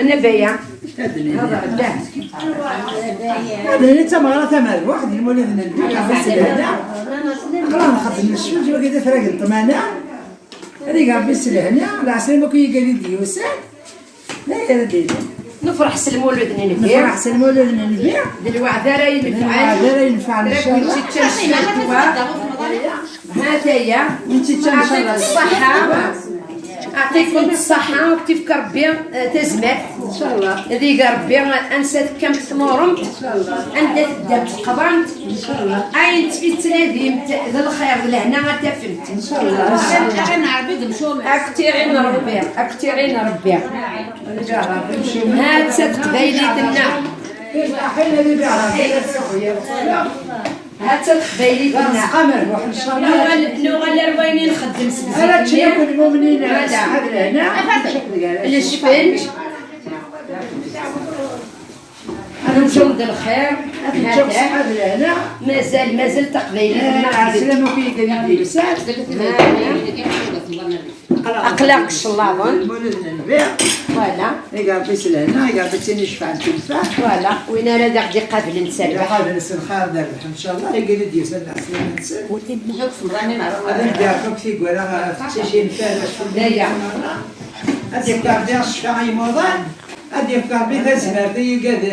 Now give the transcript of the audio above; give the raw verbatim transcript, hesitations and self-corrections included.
Anabaya. Ad d-nini d tameɣra tamerbuḥt d lmulud n Nnbi, ɣef ass lehna. Aql-aɣ nxeddem lecɣal, wagi d afrag n ṭṭmana. Ad ig Ṛebbi s lehna, lɛeslama akk i yigal i d-yusan. D ayen ara d-inin. Nefreḥ s lmulud n Nnbi. Nefreḥ s lmulud n Nnbi. D lweɛd ara d lweɛd ara inefɛen, ncallah. Tteččan ccetwa. Hataya. Nceččan, ncallah. Aɛṭikum ṣṣaḥa. Aɛṭikum ṣṣaḥa, ur k-ifk Ṛebbi, eh, tazmert. Ncallah. Ad ig Ṛebbi ansa tekkamt tmuremt, anda teddamt tqeḍɛemt, ayen tettnadimt d lxir d lehna ad tafemt. Ad k-tiɣin Ṛebbi, ad k-tiɣin Ṛebbi. Ha-tt-a teqbaylit-nneɣ. Ha-tt-a teqbaylit-nneɣ. Nuɣal, nuɣal ar wayen i nxeddem seg zik-nni. Lecfenǧ. Ad neččur d lxir. Mazal, mazal taqbaylit-nneɣ. Aql-aɣ deg Ccellaḍen. Voilà. Voilà. Win ara d aɣ-d-iqablen s rrbeḥ. Iqabel s lxir d rrbeḥ, ncallah. Ad d-iɛreq akk tigwara ɣef teqcicin. Ad d-yefk Ṛebbi ccfa i yimuḍan. Ad d-yefk Ṛebbi tazmert i yigad.